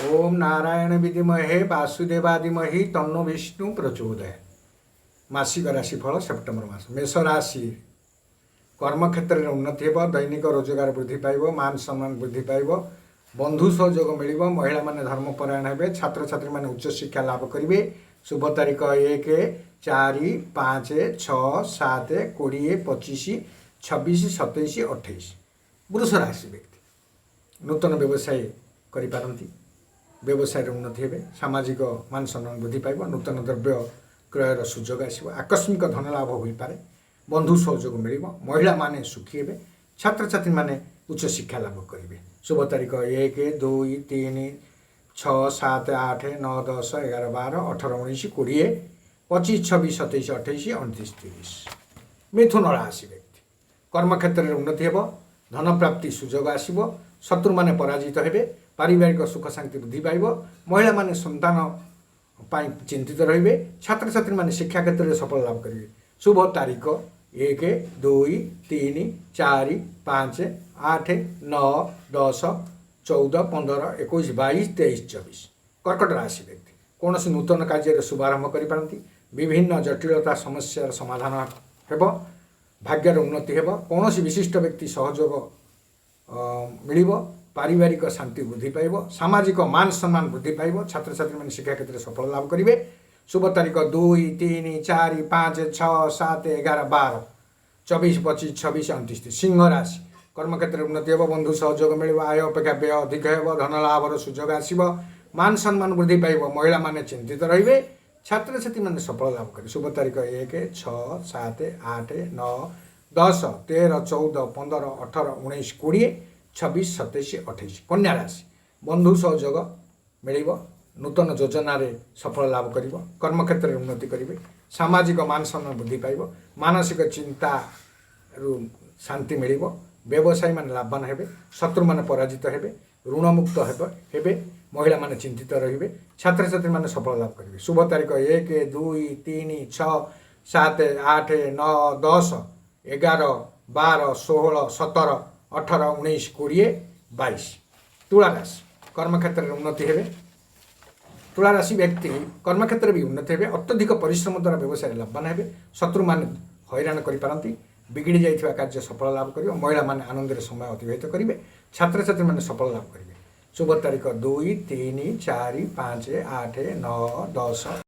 ଓମ୍ ନାରାୟଣ ବିଦ୍ମହେ ବାସୁଦେବାୟ ଧୀମହି ତନ୍ନୋ ବିଷ୍ଣୁ ପ୍ରଚୋଦୟାତ୍। ମାସିକ ରାଶିଫଳ ସେପ୍ଟେମ୍ବର ମାସ। ମେଷ ରାଶି, କର୍ମକ୍ଷେତ୍ରରେ ଉନ୍ନତି ହେବ, ଦୈନିକ ରୋଜଗାର ବୃଦ୍ଧି ପାଇବ, ମାନ ସମ୍ମାନ ବୃଦ୍ଧି ପାଇବ, ବନ୍ଧୁ ସହଯୋଗ ମିଳିବ, ମହିଳାମାନେ ଧର୍ମପରାୟଣ ହେବେ, ଛାତ୍ରଛାତ୍ରୀମାନେ ଉଚ୍ଚଶିକ୍ଷା ଲାଭ କରିବେ। ଶୁଭ ତାରିଖ 1, 4, 5, 6, 7, 20, 25, 26, 27, 28। ବୃଷ ରାଶି ବ୍ୟକ୍ତି ନୂତନ ବ୍ୟବସାୟ କରିପାରନ୍ତି, ବ୍ୟବସାୟରେ ଉନ୍ନତି ହେବେ, ସାମାଜିକ ମାନ ସମ୍ମାନ ବୃଦ୍ଧି ପାଇବ, ନୂତନ ଦ୍ରବ୍ୟ କ୍ରୟର ସୁଯୋଗ ଆସିବ, ଆକସ୍ମିକ ଧନ ଲାଭ ହୋଇପାରେ, ବନ୍ଧୁ ସହଯୋଗ ମିଳିବ, ମହିଳାମାନେ ସୁଖୀ ହେବେ, ଛାତ୍ରଛାତ୍ରୀମାନେ ଉଚ୍ଚଶିକ୍ଷା ଲାଭ କରିବେ। ଶୁଭ ତାରିଖ 1, 2, 3, 6, 7, 8, 9, 10, 11, 12, 18, 19, 20, 25, 26, 27, 28, 29, 30। ମିଥୁନ ରାଶି ବ୍ୟକ୍ତି କର୍ମକ୍ଷେତ୍ରରେ ଉନ୍ନତି ହେବ, ଧନପ୍ରାପ୍ତି ସୁଯୋଗ ଆସିବ, ଶତ୍ରୁମାନେ ପରାଜିତ ହେବେ, ପାରିବାରିକ ସୁଖ ଶାନ୍ତି ବୃଦ୍ଧି ପାଇବ, ମହିଳାମାନେ ସନ୍ତାନ ପାଇଁ ଚିନ୍ତିତ ରହିବେ, ଛାତ୍ରଛାତ୍ରୀମାନେ ଶିକ୍ଷା କ୍ଷେତ୍ରରେ ସଫଳ ଲାଭ କରିବେ। ଶୁଭ ତାରିଖ 1, 2, 3, 4, 5, 8, 9, 10, 14, 15, 21, 22, 23, 24। କର୍କଟ ରାଶି ବ୍ୟକ୍ତି କୌଣସି ନୂତନ କାର୍ଯ୍ୟରେ ଶୁଭାରମ୍ଭ କରିପାରନ୍ତି, ବିଭିନ୍ନ ଜଟିଳତା ସମସ୍ୟାର ସମାଧାନ ହେବ, ଭାଗ୍ୟର ଉନ୍ନତି ହେବ, କୌଣସି ବିଶିଷ୍ଟ ବ୍ୟକ୍ତି ସହଯୋଗ ମିଳିବ, ପାରିବାରିକ ଶାନ୍ତି ବୃଦ୍ଧି ପାଇବ, ସାମାଜିକ ମାନ ସମ୍ମାନ ବୃଦ୍ଧି ପାଇବ, ଛାତ୍ରଛାତ୍ରୀମାନେ ଶିକ୍ଷା କ୍ଷେତ୍ରରେ ସଫଳ ଲାଭ କରିବେ। ଶୁଭ ତାରିଖ 2, 3, 4, 5, 6, 7, 11, 12, 24, 25, 26, 29। ସିଂହ ରାଶି, କର୍ମକ୍ଷେତ୍ରରେ ଉନ୍ନତି ହେବ, ବନ୍ଧୁ ସହଯୋଗ ମିଳିବ, ଆୟ ଅପେକ୍ଷା ବ୍ୟୟ ଅଧିକ ହେବ, ଧନ ଲାଭର ସୁଯୋଗ ଆସିବ, ମାନ ସମ୍ମାନ ବୃଦ୍ଧି ପାଇବ, ମହିଳାମାନେ ଚିନ୍ତିତ ରହିବେ, ଛାତ୍ରଛାତ୍ରୀମାନେ ସଫଳ ଲାଭ କରିବେ। ଶୁଭ ତାରିଖ 1, 6, 7, 8, 9, 10, 13, 14, 15, 18, 19, 20, 26, 27, 28। କନ୍ୟା ରାଶି, ବନ୍ଧୁ ସହଯୋଗ ମିଳିବ, ନୂତନ ଯୋଜନାରେ ସଫଳ ଲାଭ କରିବ, କର୍ମକ୍ଷେତ୍ରରେ ଉନ୍ନତି କରିବେ, ସାମାଜିକ ମାନ ସମ୍ମାନ ବୃଦ୍ଧି ପାଇବ, ମାନସିକ ଚିନ୍ତାରୁ ଶାନ୍ତି ମିଳିବ, ବ୍ୟବସାୟୀମାନେ ଲାଭବାନ ହେବେ, ଶତ୍ରୁମାନେ ପରାଜିତ ହେବେ, ଋଣମୁକ୍ତ ହେବେ, ମହିଳାମାନେ ଚିନ୍ତିତ ରହିବେ, ଛାତ୍ରଛାତ୍ରୀମାନେ ସଫଳ ଲାଭ କରିବେ। ଶୁଭ ତାରିଖ 1, 2, 3, 6, 7, 8, 9, 10, 11, 12, 16, 17, 18, 19, 20, 22। ତୁଳା ରାଶି, କର୍ମକ୍ଷେତ୍ରରେ ଉନ୍ନତି ହେବେ। ତୁଳା ରାଶି ବ୍ୟକ୍ତି କର୍ମକ୍ଷେତ୍ରରେ ବି ଉନ୍ନତି ହେବେ, ଅତ୍ୟଧିକ ପରିଶ୍ରମ ଦ୍ୱାରା ବ୍ୟବସାୟରେ ଲାଭବାନ ହେବେ, ଶତ୍ରୁମାନେ ହଇରାଣ କରିପାରନ୍ତି, ବିଗିଡ଼ି ଯାଇଥିବା କାର୍ଯ୍ୟ ସଫଳ ଲାଭ କରିବ, ମହିଳାମାନେ ଆନନ୍ଦରେ ସମୟ ଅତିବାହିତ କରିବେ, ଛାତ୍ରଛାତ୍ରୀମାନେ ସଫଳ ଲାଭ କରିବେ। ଶୁଭ ତାରିଖ 2, 3, 4, 5, 8, 9, 10।